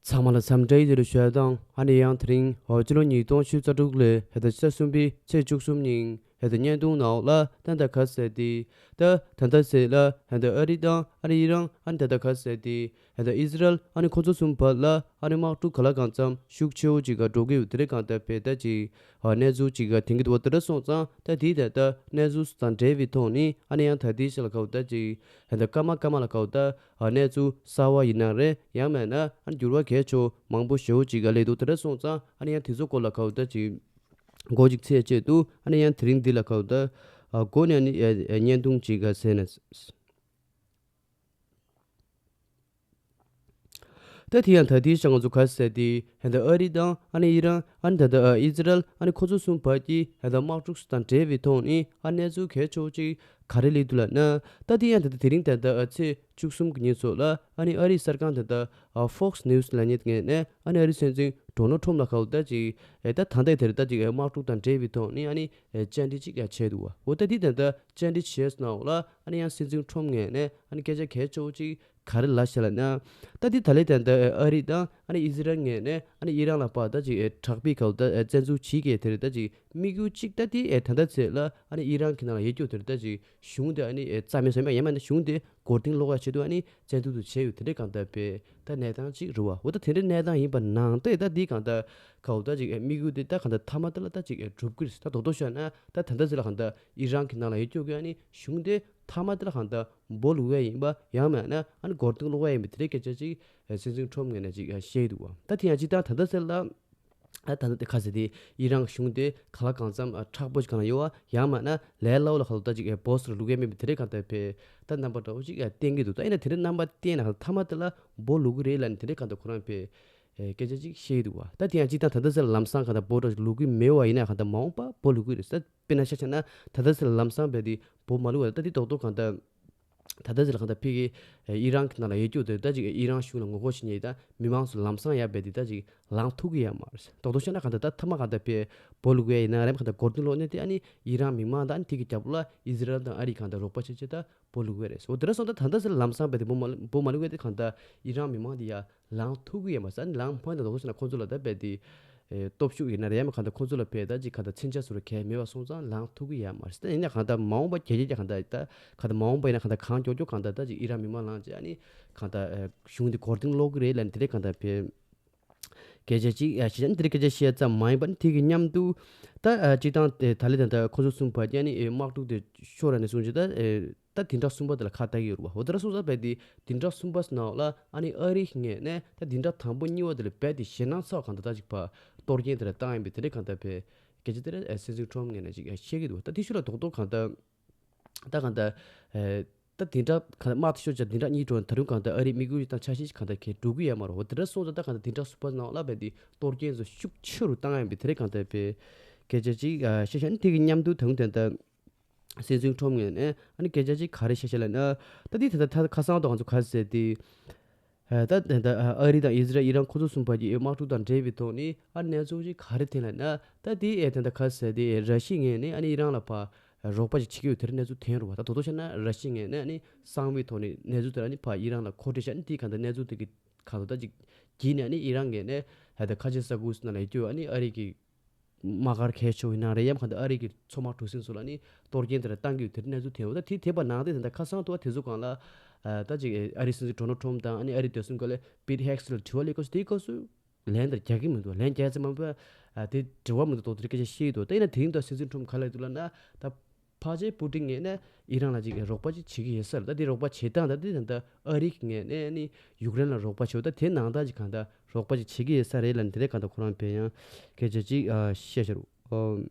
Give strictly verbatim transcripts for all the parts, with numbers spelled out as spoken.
ཚང་མ་ལ་འཚམས་འདྲི་ཡི་ལེ་ཞུ་དང་། ཨ་ནི་ཡང་དེ་རིང་ཧོ་སྤྱི་ལོ་ཉིས་སྟོང་ཆུ་ཚོད་དྲུག་ལོའི་ཧེ་ད་ཕྱི་ཟླ་གསུམ་པའི་ཚེས་བཅུ་གསུམ་ཉིན་ཧེ་ད་བརྙན་ཐུང་ནང་ལ་ད་ད་ག་ཟེར་ཏེ། ད་ད་ད་ཟེར་ལ་ཧེ་ད་ཨ་རི་དང་ཨ་ནི་ཨི་རན། ཨ་ནི་ད་ད་ག་ཟེར་ཏེ་ཧེ་ད་ཨི་ཟི་རལ། ཨ་ནི་ཁོ་ཚོ་གསུམ་བར་ལ་ཨ་ནི་དམག་འཁྲུག་ག་ལ་གང་འཚམ་ཤུགས་ཆེ་བོ་ཅིག་ག་འགྲོ་གི་ཡོད། དེ་རེད་གང་ལྟར་བས་ད་ཅིག་ཨ་གནས་ཚུལ་ཅིག་ག་དེང་གི་དུ་བ་དེ་འདྲ་སོང་ཙང་། ད་དེའི་ད་ད་གནས་ཚུལ་དང་འབྲེལ་བའི་ཐོག་ནས་ཨ་ནི་ཡང་ད་དེའི་ཤ་ལ་ག་བ་ད་ཅིག་ཧེ་ད་སྐར་མ་སྐར་མ་ལ་ག་བ་ད། ཨ་གནས་ཚུལ་གསར་བ་ཡིན་ན་རེད། ཡང་མེད་ན་ཨ་འགྱུར་བ་གལ་ཆེ་བོ་མང་པོ་ཞེ་བོ་ཅིག་ག་སླེབས་འདུག་དེ་འདྲ་སོང་ཙང་ཨ་ནི་ཡང་དེ་ཚོ་སྐོར་ལ་ག་བ་ད་ཅིག་མགོ་ཅིག་ཚོས་བྱས་འདུག་ཨ་ནི་ཡང་དེ་རིང་འདི་ལ་ག་བ་ད་ཨ་མགོ་ནས་ཨ་ནི་ཨ་བརྙན་ཐུང་ཅིག་ག་ཟེར་ན། ད་དེ་ཡང་ད་དེའི་ཤ་ང་ཚོ་ག་ཟེར་ཏེ་ཧེ་ད་ཨ་རི་དང་ཨ་ནི་ཨི་རན། ཨ་ནི་ད་ད་ཨ་ཨི་ཟི་རལ། ཨ་ནི་ཁོ་ཚོ་གསུམ་བར་གྱི་ཧེ་ད་དམག་འཁྲུག་དང་འབྲེལ་བའི་ཐོག་ནས་ཨ་གནས་ཚུལ་གལ་ཆེ་བོ་ཅིག་ག་རེ་སླེབས་འདུག་ལབ་ན། ད་དེ་ཡང་ད་ལྟ་དེ་རིང་ད་ལྟ་ཨ་ཚེས་བཅུ་གསུམ་གྱི་ཉིན་ཚོ་ལ་ཨ་ནི་ཨ་རིའི་གསར་ཁང་ད་ལྟ་ཨ་Fox News་ལབ་མཁན་ངོས་ནས་ཨ་ནི་ཨ་རིའི་སྲིད་འཛིན་ཌོ་ནལ་ཊམ་ལ་ག་བ་ད་ཅིག་ཨེ་ད་ད་ལྟ་དེར་ད་ཅིག་ཨེ་དམག་འཁྲུག་དང་འབྲེལ་བའི་ཐོག་ནས་ཨ་ནི་ཨེ་བཅར་འདྲི་ཅིག་ཡང་བྱས་འདུག་བ། འོ་ད་དེ་ད་ལྟ་བཅར་འདྲི་བྱས་ནའང་ལ་ཨ་ནི་ཡང་སྲིད་འཛིན་ཊམ་ངོས་ནས་ཨ་ནི་སྐད་ཆ་གལ་ཆེ་བོ་ཅིག་ག་རེ་ལབ་ཤག་ལབ་ན། ད་དེ་ད་ལྟ་དེ་ད་ལྟ་ཨ་རི་དང་ཨ་ནི་ཨི་ཟི་རལ་ངོས་ནས་ཨ་ནི་ཨི་རན་ལ་ཕར་ད་ཅིག་ཨེ་དྲག་པོའི་ག་བ་ད་ཨེ་བཙན་འཛུལ་བྱེད་མཁན་དེར་ད་ཅིག་དམིགས་ཡུལ་གཅིག་ད་དེ་ཨེ་ད་ལྟ་ཚེ་ལ་ཨ་ནི་ཨི་རན་གྱི་ནང་ལ་ཡོད་རྒྱུ་དེར་ད་ཅིག་གཞུང་དེ་ཨ་ནི་ཨེ་རྩ་མེད་བཟོ་ཡ་ཡང་མིན་ན་གཞུང་དེ་མགོ་རྟིང་སློག་ཡ་ཆེད་དུ་ཨ་ནི་བཙན་འཛུལ་དུ་བྱས་ཡོད། དེ་འདྲའི་གང་ལྟར་བས་ད་གནས་སྟངས་གཅིག་རེད་བ། འོ་ད་དེ་འདྲའི་གནས་སྟངས་ཡིན་པ་ནང་བསྟན་ད་དེ་གང་ལྟར་ག་བ་ད་ཅིག་ཨེ་དམིགས་ཡུལ་དེ་ད་གང་ལྟར་མཐའ་མ་དེ་ལ་ད་ཅིག་ཨེ་འགྲུབ་ཀྱི་རེད། ད་རྡོག་རྡོག་བཤད་ན་ད་ད་ལྟ་ཚེ་ལ་གང་ལྟར་ཨི་རན་གྱི་ནང་ལ་ཡོད་རྒྱུ་གི་ཨ་ནི་གཞུང་དེ་མཐའ་མ་དེ་ལ་གང་ལྟར་སྦོ་ལུག་ཡ་ཡིན་པ་ཡང་མིན་ན་ཨ་ནི་མགོ་རྟིང་སློག་ཡ་ཡིན་པ་དེ་འདྲའི་སྐད་ཆ་ཅིག་ཨེ་སྲིད་འཛིན་ཊམ་ངོས་ནས་ཅིག་ཨེ་བཤད་འདུག་བ། ད་དེ་ཡང་ཅིག་ད་ད་ལྟ་ཚེ་ལ། ཨ་ད་ལྟ་དེ་ག་ཟེར་ཏེ་ཨི་རན་གཞུང་དེ་ག་ལ་གང་འཚམ་ཨ་མཁྲེགས་པོ་ཞིག་གང་ཡོད་བ། ཡང་མིན་ན་ལས་སླ་བོ་ལ་ག་ལ་ད་ཅིག་ཨེ་སྦོ་ལུག་ཡ་མེད་པའི་དེ་འདྲའི་གང་ལྟར་བས་ད་རྣམ་པ་འདྲ་བོ་ཅིག་ཨེ་བསྟན་གྱི་འདུག་ད་ཡིན་ན་དེ་འདྲའི་རྣམ་པ་བསྟན་ན་གང་ལྟར་མཐའ་མ་དེ་ལ་སྦོ་ལུག་གི་རེད་ལབ་ནས་དེ་འདྲའི་གང་ལྟར་ཁོ་རང་བས་ཨེ་སྐད་ཆ་ཅིག་བཤད་ཀྱི་འདུག་བ། ད་དེ་ཡང་ཅིག་ད་ད་ལྟ་ཚེ་ལ་ལམ་སང་གང་ལྟར་སྦོ་འདྲ་ལུག་གི་མེད་བ་ཡིན་ན་གང་ལྟར་མ་འོངས་པ་སྦོ་ལུག་གི་རེད་ཟེར། དཔེར་ན་ཆ་བཞག་ན་ད་ལྟ་ཚེ་ལ་ལམ་སང་བས་དེ་སྦོ་མ་ལུག་བ། ད་དེ་རྡོག་རྡོག་གང་ལྟར། ད་ལྟ་ཚེ་ལ་གང་ལྟར་ཕ་གི་ཨི་རན་གྱི་ནང་ལ་ཡོད་རྒྱུ་དེ་ད་ཅིག་ཨི་རན་གཞུང་ལ་ངོ་རྒོལ་བྱེད་མཁན་ད་མི་མང་ཚོ་ལམ་སང་ཡར་བས་དེ་ད་ཅིག་ལངས་ཐུབ་ཀྱི་ཡོད་མ་རེད། རྡོག་རྡོག་བཤད་ན་གང་ལྟར་ད་མཐའ་མ་གང་ལྟར་བས་སྦོ་ལུག་ཡ་ཡིན་ན་རེད། གང་ལྟར་མགོ་རྟིང་སློག་ནས་དེ་ཨ་ནི་ཨི་རན་མི་མང་ད་ཨ་ནི་དེ་གི་རྒྱབ་ལ་ཨི་ཟི་རལ་དང་ཨ་རི་གང་ལྟར་རོགས་པ་བྱེད་ཆེད་ད་སྦོ་ལུག་ཡ་རེད། འོ་དེ་འདྲ་སོང་ད་ད་ལྟ་ཚེ་ལ་ལམ་སང་བས་དེ་སྦོ་མ་སྦོ་མ་ལུག་ཡ་དེ་གང་ལྟར་ཨི་རན་མི་མང་དེ་ཡར་ལངས་ཐུབ་ཀྱི་ཡོད་མ་རེད། ཨ་ནི་ལངས་ཕོད་ད་རྡོག་རྡོག་བཤད་ན་ཁོང་ཚོ་ལ་ད་བས་དེ། ཨེ་སྟོབས་ཤུགས་ཡིན་ན་རེད། ཡང་མིན་གང་ལྟར་ཁོང་ཚོ་ལ་བས་ད་ཅིག་གང་ལྟར་མཚོན་ཆ་བཟོ་ར་གལ་མེད་པ་སོང་ཙང་ལངས་ཐུབ་ཀྱི་ཡོད་མ་རེད། ད་ཡིན་ན་གང་ལྟར་མ་འོངས་པ་རྒྱལ་རྒྱལ་གྱི་གང་ལྟར་ད་གང་ལྟར་མ་འོངས་པ་ཡིན་ན་གང་ལྟར་གང་མགྱོགས་མགྱོགས་གང་ལྟར་ད་ཅིག་ཨི་རན་མི་མང་ལངས་བྱས་ཨ་ནི་གང་ལྟར་ཨེ་གཞུང་འདི་མགོ་རྟིང་སློག་གི་རེད་ལབ་ནས་དེ་རིང་གང་ལྟར་བས་སྐད་ཆ་ཅིག་ཨ་བཤད་ཨ་ནི་དེ་རིང་སྐད་ཆ་བཤད་ཙམ་མ་ཡིན་པ་ནི་དེ་གི་མཉམ་དུ་ད་ཨ་སྤྱིར་བཏང་དེ་ད་ལས་ད་ལྟ་ཁོ་ཚོ་གསུམ་བར་གྱི་ཨ་ནི་ཨེ་དམག་འཁྲུག་དེ་ཤོར་ར་ནས་བཟུང་བྱས་ད་ཨེ། ད་འཛིན་གྲྭ་གསུམ་པ་དེ་ལ་ཁ་གཏད་ཀྱི་ཡོད་རེད་བ། འོ་དེ་འདྲ་སོང་ཙང་བས་དེ་འཛིན་གྲྭ་གསུམ་པ་ཟེར་ནའང་ལ་ཨ་ནི་ཨ་རིའི་ངོས་ནས་ད་འཛིན་གྲྭ་དང་པོ་གཉིས་པ་དེ་ལ་རྦད་དེ་ཞེད་སྣང་ཚ་བ་གང་ལྟར་ད་ཅིག་ཕར་གཏོར་སྐྱོན་དེ་ལ་བཏང་ཡིན་པའི་དེ་འདྲའི་གང་ལྟར་བས་སྐད་ཆ་དེ་འདྲ་ཨ་སྲིད་འཛིན་ཊམ་ངོས་ནས་ཅིག་ཨ་བཤད་ཀྱི་འདུག་ད་དེ་ཤུལ་ལ་རྡོག་རྡོག་གང་ལྟར་ད་གང་ལྟར་ཨ་ད་འཛིན་གྲྭ་གང་ལྟར་དམག་དེ་ཤོར་ཙང་འཛིན་གྲྭ་གཉིས་འགྲོ་ནས་ད་རུང་གང་ལྟར་ཨ་རིའི་དམིགས་ཡུལ་དང་འཆར་གཞི་ཅིག་གང་ལྟར་གས་འགྲུབ་ཀྱི་ཡོད་མ་རེད། འོ་དེ་འདྲ་སོང་ཙང་ད་གང་ལྟར་འཛིན་གྲྭ་གསུམ་པ་ནང་ལ་རྦད་དེ་གཏོར་སྐྱོན་ཚོ་ཤུགས་ཆེ་རུ་བཏང་ཡིན་པའི་དེ་འདྲའི་གང་ལྟར་བས་སྐད་ཆ་ཅིག་ཨ་བཤད་བཞག་ནི་དེ་གི་མཉམ་དུ་ད་རུང་ད་ལྟ། སྲིད་འཛིན་ཊམ་ངོས་ནས་ཨ་ནི་སྐད་ཆ་ཅིག་ག་རེ་བཤད་བཤད་ལབ་ན། ད་དེ་ད་ལྟ་ཁ་སང་དང་ང་ཚོ་ག་རེ་ཟེར་ཏེ། ད་ད་ལྟ་ཨ་རི་དང་ཨི་ཟི་རལ་ཨི་རན་ཁོ་ཚོ་གསུམ་བར་གྱི་དམག་འཁྲུག་དང་འབྲེལ་བའི་ཐོག་ནས་ཨ་གནས་ཚུལ་ཅིག་ག་རེ་ཐོན་ལབ་ན། ད་དེ་ཨེ་ད་ལྟ་ག་རེ་ཟེར་ཏེ་ར་ཤི་ཡ་ངོས་ནས་ཨ་ནི་ཨི་རན་ལ་ཕར་རོགས་པ་ཅིག་བྱེད་ཀྱི་ཡོད་དེ་འདྲ་གནས་ཚུལ་ཐོན་རེད་བ། ད་དོ་དོ་བྱས་ན་ར་ཤི་ཡ་ངོས་ནས་ཨ་ནི་གསང་བའི་ཐོག་ནས་གནས་ཚུལ་དེ་ཨ་ནི་ཕར་ཨི་རན་ལ་མཁོ་སྤྲོད་བྱས། ཨ་ནི་དེ་ག་ད་གནས་ཚུལ་དེ་གི་ག་ད་ད་ཅིག་བརྒྱུད་ནས་ཨ་ནི་ཨི་རན་ངོས་ནས་ད་ལྟ་ཁ་ཆེ་ས་ཁུལ་ནང་ལ་ཡོད་རྒྱུ་ཨ་ནི་ཨ་རི་གི་དམག་སྒར་གལ་ཆེ་བོ་ཡིན་ན་རེད། ཡང་གང་ལྟར་ཨ་རི་གི་མཚོ་དམག་གྲུ་གཟིངས་སོགས་ལ་ནི་གཏོར་སྐྱོན་དེ་འདྲ་བཏང་གི་ཡོད་དེ་འདྲ་གནས་ཚུལ་ཐོན་འོ། ད་དེ་དེ་བར་ནང་དེ་ད་ལྟ་ཁ་སང་དུ་བ་དེ་ཚོ་སྒང་ལ་ཨ་ད་ཅིག་ཨ་རི་སྲིད་འཛིན་ཌོ་ནལ་ཊམ་དང་ཨ་ནི་ཨ་རི་བདེ་སྲུང་བཀའ་བློན་པིཊ་ཧེག་སི་ལ་དྲི་བ་སླེབས་སྐབས་སུ་དེའི་སྐབས་སུ་ལན་དེ་རྒྱག་གི་མི་འདུག་ལན་རྒྱག་ཙམ་མ་ཕར་ཨ་དེ་དྲི་བ་མི་འདུག་དོག་དེ་སྐད་ཆ་བཤད་ཀྱི་འདུག་ད་ཡིན་ན་དེ་རིང་ད་སྲིད་འཛིན་ཊམ་ག་ལབ་འདུག་ལབ་ན་ད། ཕལ་ཆེར་པུ་ཏིན་ངོས་ནས་ཨི་རན་ལ་ཅིག་རོགས་པ་ཅིག་བྱེད་ཀྱི་ཡོད་ས་རེད། ད་དེ་རོགས་པ་བྱེད་སྟངས་ད་དེ་ད་ལྟ་ཨ་རི་གི་ངོས་ནས་ནི་ཡུཀ་རེན་ལ་རོགས་པ་བྱེད་འོ། ད་དེ་ནང་ད་ཅིག་གང་ལྟར་རོགས་པ་ཅིག་བྱེད་ཀྱི་ཡོད་ས་རེད་ལབ་ནས་དེ་རེད་གང་ལྟར་ཁོ་རང་བས་ཡང་སྐད་ཆ་ཅིག་ཨ་བཤད་བཞག་རུ། ཨོ།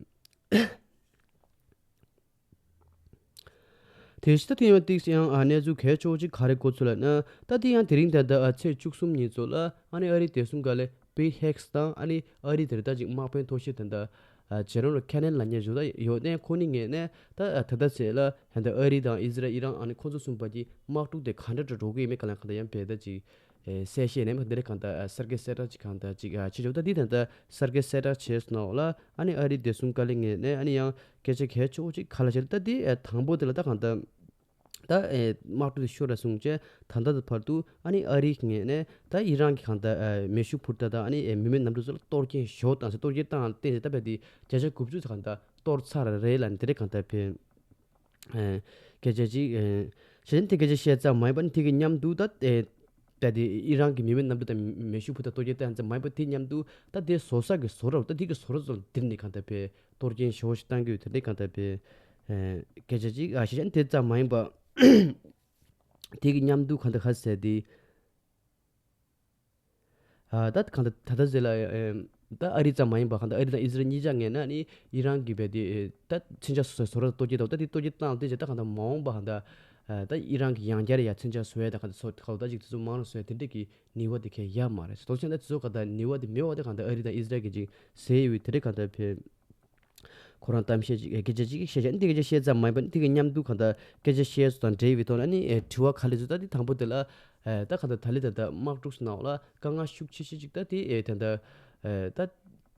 དེ་བཞིན་ད་དེ་ཡང་ཏིག་ཡང་ཨ་གནས་ཚུལ་གལ་ཆེ་བོ་ཅིག་ག་རེ་གོ་ཚུལ་ལབ་ན། ད་དེ་ཡང་དེ་རིང་ད་ལྟ་ཨ་ཚེས་བཅུ་གསུམ་ཉིན་ཚོ་ལ་ཨ་ནི་ཨ་རི་བདེ་སྲུང་བཀའ་བློན་པིཊ་ཧེག་སི་དང་ཨ་ནི་ཨ་རི་དེར་ད་ཅིག་དམག་དཔོན་མཐོ་ཤོས་ད་ལྟ། ཨ་ཇེ་རོམ་ཁེ་ནན་ལབ་མཁན་བཞུགས་ད་ཡོད་ནས་ཁོ་ནི་ངོས་ནས་ད་ཨ་ད་ལྟ་ཚེ་ལ་ཧན་ད་ཨ་རི་དང་ཨི་ཟི་རལ་ཨི་རན་ཨ་ནི་ཁོ་ཚོ་གསུམ་བར་གྱི་དམག་འཁྲུག་དེ་ག་འདྲ་འདྲ་འགྲོ་གི་ཡོད་མེད་ག་ལ་ག་ད་ཡང་བས་ད་ཅིག་ཨེ་གསལ་བཤད་ནས་མ་འདི་རེད་གང་ད་ཨ་གསར་འགོད་གསལ་བསྒྲགས་ཅིག་གང་ད་ཅིག་ཨ་ཆེ་ཆོག་ད་འདི་ད་ལྟ་གསར་འགོད་གསལ་བསྒྲགས་བྱས་སོང་ལ་ཨ་ནི་ཨ་རི་བདེ་སྲུང་བཀའ་བློན་ངོས་ནས་ཨ་ནི་ཡང་སྐད་ཆ་གལ་ཆེ་བོ་ཅིག་ག་ལ་བཤད་ད་འདི་ཨ་དང་པོ་དེ་ལ་ད་གང་ད། ད་ཨེ་དམག་འཁྲུག་དེ་ཤོར་ར་སོང་བྱས། ད་ལྟ་དུ་བར་དུ་ཨ་ནི་ཨ་རིའི་ངོས་ནས་ད་ཨི་རན་གྱི་གང་ལྟར་ཨེ་མེ་ཤུགས་འཕུར་མདའ་དང་ཨ་ནི་ཨེ་མི་མེད་གནམ་གྲུ་ཚོ་ལ་གཏོར་སྐྱོན་ཞེ་པོ་བཏང་ཟེར། གཏོར་སྐྱོན་བཏང་བརྟེན་ནས་ད་བར་དེ་བརྒྱ་ཆ་དགུ་བཅུ་ཙམ་གང་ལྟར་གཏོར་ཚར་རེད་ལབ་ནས་དེ་འདྲའི་གང་ལྟར་བྱས། ཨེ་སྐད་ཆ་ཅིག་ཨེ་གཞན་དེ་སྐད་ཆ་བཤད་ཙམ་མ་ཡིན་པར་ནི་དེ་གི་མཉམ་དུ་ད་ཨེ་ད་དེ་ཨི་རན་གྱི་མི་མེད་གནམ་གྲུ་དང་མེ་ཤུགས་འཕུར་མདའ་གཏོར་སྐྱོན་བཏང་ཙམ་མ་ཡིན་པར་དེ་མཉམ་དུ་ད་དེ་བཟོ་ས་གི་བཟོ་གྲྭ་ད་དེ་གི་བཟོ་གྲྭ་ཚོ་ལ་དེ་ནས་གང་ལྟར་བྱས་གཏོར་སྐྱོན་ཞེ་པོ་ཞིག་བཏང་གི་ཡོད། དེ་འདྲའི་གང་ལྟར་བྱས་ཨེ་སྐད་ཆ་ཅིག་ཨ་གཞན་དེ་ཙམ་མ་ཡིན་པ། དེ་གི་མཉམ་དུ་གང་ལྟར་ག་ཟེར་དེ། ཨ་ད་གང་ལྟར་ད་ལྟ་ཟེར་ལ་ཨེམ། ད་ཨ་རི་ཙམ་མ་ཡིན་པ་གང་ལྟར་ཨ་རི་དང་ཨི་ཟི་རལ་གཉིས་ཆ་ངོས་ནས་ནི་ཨི་རན་གྱི་བས་དེ་ད་མཚོན་ཆ་བཟོ་བཟོ་ར་གཏོར་སྐྱོན་དང་ད་དེ་གཏོར་སྐྱོན་བཏང་དེ་བྱས་ད་གང་ལྟར་མ་འོངས་པ་གང་ལྟར་ཨ་ད་ཨི་རན་གྱི་ཡང་བསྐྱར་ཡ་མཚོན་ཆ་བཟོ་ཡ་ད་གང་ལྟར་ཚོ་གང་ལྟར་ཅིག་དེ་ཚོ་མང་རུ་བཟོ་ཡ་དེ་འདྲས་ཀྱི་ནུས་པ་དེ་གས་ཡོད་མ་རེད། དོ་ཆེན་ད་དེ་ཚོ་གང་ལྟར་ནུས་པ་དེ་མེད་པ་དེ་གང་ལྟར་ཨ་རི་དང་ཨི་ཟི་རལ་གྱི་ཅིག་ཟེར་ཡོད་དེ་འདྲས་གང་ལྟར་བས། ཁོ་རང་གཏམ་བཤད་ཅིག་སྐད་ཆ་ཅིག་བཤད་བཤད་འདི་སྐད་ཆ་བཤད་ཙམ་མ་ཡིན་པར་འདི་གི་མཉམ་དུ་གང་ལྟར་སྐད་ཆ་བཤད་སུ་དང་འབྲེལ་བའི་ཐོག་ལ་ནི་ཨེ་དྲི་བ་ག་ལེ་ཚོ་ད་འདི་དང་པོ་དེ་ལ་ཨེ་ད་གང་ལྟར་ད་ལི་ད་ལྟ་དམག་འཁྲུག་སུ་ནང་ལ་དཀའ་ངལ་ཤུགས་ཆེ་ཤོས་ཅིག་ད་དེ་ཨེ་ད་ལྟ་ཨེ་ད་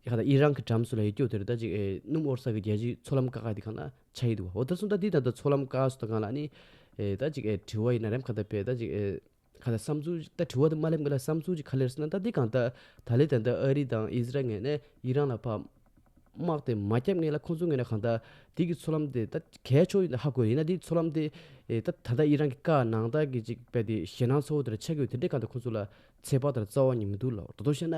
གང་ལྟར་ཨི་རན་གྱི་འགྲམ་སུ་ལ་ཡོད་རྒྱུ་དེ་རེད། ད་ཅིག་ཨེ་སྣུམ་དབོར་ས་གི་རྒྱལ་སྤྱིའི་མཚོ་ལམ་བཀག་ཁ་དེ་གང་ལ་ཆགས་ཡི་འདུག་འོ་ད་སོང་ད་འདི་ད་ལྟ་མཚོ་ལམ་བཀག་སུ་ད་གང་ལ་ནི་ཨེ་ད་ཅིག་ཨེ་དྲི་བ་ཡིན་ན་རེམ་གང་ལྟར་བས་ད་ཅིག་ཨེ། ག་ལ་བསམ་ཚུལ་ད་དྲི་བ་དེ་མ་སླེབས་ག་ལ་བསམ་ཚུལ་ཅིག་ག་ལེར་སོང་ན་ད་འདི་གང་ལྟར་ད་ལས་ད་ལྟ་ཨ་རི་དང་ཨི་ཟི་རལ་ངོས་ནས་ཨི་རན་ལ་ཕར་དམག་དེ་མ་བརྒྱབ་ངེས་ལ་ཁོང་ཚོ་ངོས་ནས་གང་ལྟར་དེ་གི་མཚོ་ལམ་དེ་ད་གས་ཆོག་ཡིན་ན་ཧ་གོ་ཡིན་ན་དེ་མཚོ་ལམ་དེ་ད་ད་ལྟ་ཨི་རན་གྱི་བཀའ་ནང་ལྟར་གྱི་ཅིག་པས་དེ་ཞེད་སྣང་ཚ་བོ་དེ་ར་ཆགས་ཀྱི་ཡོད་དེ་འདྲས་གང་ལྟར་ཁོང་ཚོ་ལ་ཚོད་དཔག་དེ་ར་རྩ་བ་ཉིད་མི་འདུག་ལ། ད་དོ་བཤད་ན་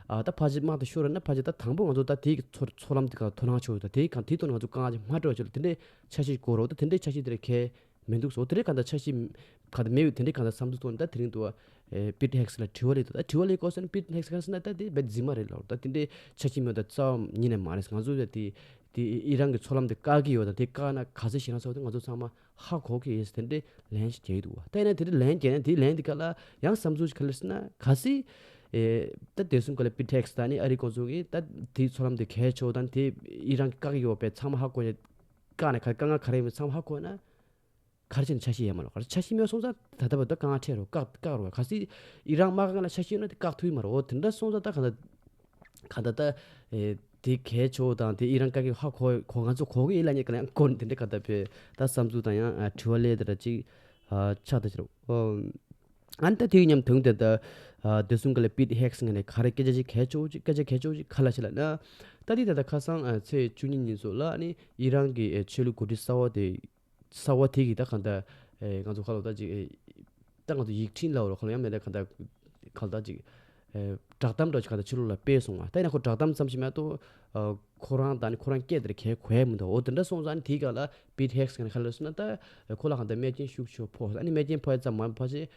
ད་ཕལ་ཆེར་དམག་དེ་ཤོར་ར་ན་ཕལ་ཆེར་ད་དང་པོ་ང་ཚོ་ད་དེ་གི་མཚོ་མཚོ་ལམ་དེ་ག་དོ་སྣང་ཆོག་ད་དེ་གང་དེ་དོན་ང་ཚོ་དཀའ་ངལ་ཅིག་མ་སྤྲད་པ་ཆོག་ལ་དེ་འདྲས་འཆར་གཞི་དགོས་རོགས་ད་དེ་འདྲས་འཆར་གཞི་དེ་ར་གས་མི་འདུག་སོ། དེ་རིང་གང་ལྟར་འཆར་གཞི་གང་ལྟར་མེད་ཡོད་དེ་འདྲའི་གང་ལྟར་བསམ་ཚུལ་ཐོག་ནས་ད་དེ་རིང་དུ་བ་པིད་ཧེག་སི་ལ་དྲི་བ་སླེབས་འདུག་ད་དྲི་བ་སླེབས་སྐོར་ཟེར་ན་པིད་ཧེག་སི་ག་ཟེར་ན་ད་དེ་བས་རྫུན་མ་རེད་ལབ། ད་དེ་འདྲའི་འཆར་གཞི་མེད་ད་རྩ་བ་ཉིད་ནས་མ་རེད། ང་ཚོ་ད་དེ་དེ་ཨི་རན་གྱི་མཚོ་ལམ་དེ་བཀག་གི་ཡོད་ད་དེ་བཀག་ན་ག་ཚོད་ཞེད་སྣང་ཚ་བོ་དེ་ང་ཚོ་ཚང་མ་ཧ་གོ་གི་ཡོད་ཟེར་དེ་འདྲའི་ལན་ཞིག་རྒྱག་གི་འདུག་ད་ཡིན་ན་དེ་འདྲའི་ལན་རྒྱག་ན་དེའི་ལན་དེ་ག་ལ་ཡང་བསམ་ཚུལ་ཞིག་ག་ལ་ཟེར་ན་ག་སྲིད་ཨེ་ད་དེ་གསུམ་ག་ལ་པིད་ཧེག་སི་ད་ནི་ཨ་རི་ཁོང་ཚོ་གིས་ད་དེའི་མཚོ་ལམ་དེ་གས་ཆོག་དང་དེ་ཨི་རན་གྱི་བཀག་གི་ཡོད་པས་ཚང་མ་ཧ་གོ་ཡ་བཀག་ན་ག་དཀའ་ངལ་ག་རེ་ཡིན་པ་ཚང་མ་ཧ་གོ་ན། ག་རེ་བྱས་ནས་འཆར་གཞི་ཡོད་མ་རེད། ག་རེ་འཆར་གཞི་མེད་སོང་ཙང་ད་ལྟ་བར་དུ་དཀའ་ངལ་འཕྲད་རོགས་བཀག་བཀག་རོགས་ག་སྲིད་ཨི་རན་དམག་སྒར་ལ་འཆར་གཞི་ཡོད་ན་དེ་བཀག་ཐུབ་ཀྱི་མ་རེད། འོ་དེ་འདྲ་སོང་ཙང་ད་ག་ད་ག་ད་ད་ཨེ་དེ་གས་ཆོག་དང་དེ་ཨི་རན་བཀག་གི་ཧ་གོ་གོ་ང་ཚོ་གོ་གི་ཡིན་ལ་ཉེ་ག་ཡང་གོ་དེ་འདྲ་ག་ད་བས་ད་བསམ་ཚུལ་དང་ཡང་ཨ་དྲི་བ་སླེབས་དེ་འདྲ་ཅིག་ཨ་ཆགས་ད་ཅི་རེད། ཨོ་ཨ་ནི་ད་དེ་གི་མཉམ་དུ་ད་ཨ་དེ་གསུམ་ག་ལ་པིད་ཧེག་སི་ངོས་ནས་ག་རེ་སྐད་ཆ་ཅིག་གས་ཆོག་ཅིག་སྐད་ཆ་གས་ཆོག་ཅིག་ག་ལ་ཞིག་ལབ་ན་ད་དེ་ད་ད་ཁ་སང་ཨ་ཚེས་བཅུ་གཉིས་ཉིན་སོགས་ལ་ཨ་ནི་ཨི་རན་གྱི་ཨེ་ཆོས་ལུགས་འགོ་ཁྲིད་གསར་བ་དེ་གསར་བ་དེ་གིས་ད་གང་ལྟར་ཨེ་ང་ཚོ་ཁ་ལོ་ད་ཅིག་ཨེ་ད་ང་ཚོ་ཡིག་ཕྲེང་ལ་འོ་རོ་ཁ་ལོ་ཡང་མེད་ད་གང་ལྟར་གང་ལྟར་ཅིག་ཨེ་བསྒྲགས་གཏམ་འདྲ་ཅིག་གང་ལྟར་ཕྱི་ལོགས་ལ་སྤེལ་སོང་བ། ད་ཡིན་ན་ཁོ་བསྒྲགས་གཏམ་ཙམ་ཞིག་མ་གཏོགས་ཨ་ཁོ་རང་དང་ནི་ཁོ་རང་སྐད་དེར་གལ་གོ་ཡ་མི་འདུག་འོ་དེ་འདྲ་སོང་ཙང་ནི་དེའི་སྒང་ལ་པིད་ཧེག་སི་ངོས་ནས་ག་རེ་ལབ་སོང་ན་ད་ཁོ་ལ་གང་ལྟར་རྨས་སྐྱོན་ཤུགས་ཆེ་ཕོག་ཨ་ནི་རྨས་སྐྱོན་ཕོག་ཡ་ཙམ་མ་ཡིན་པ་ཕལ་ཆེར་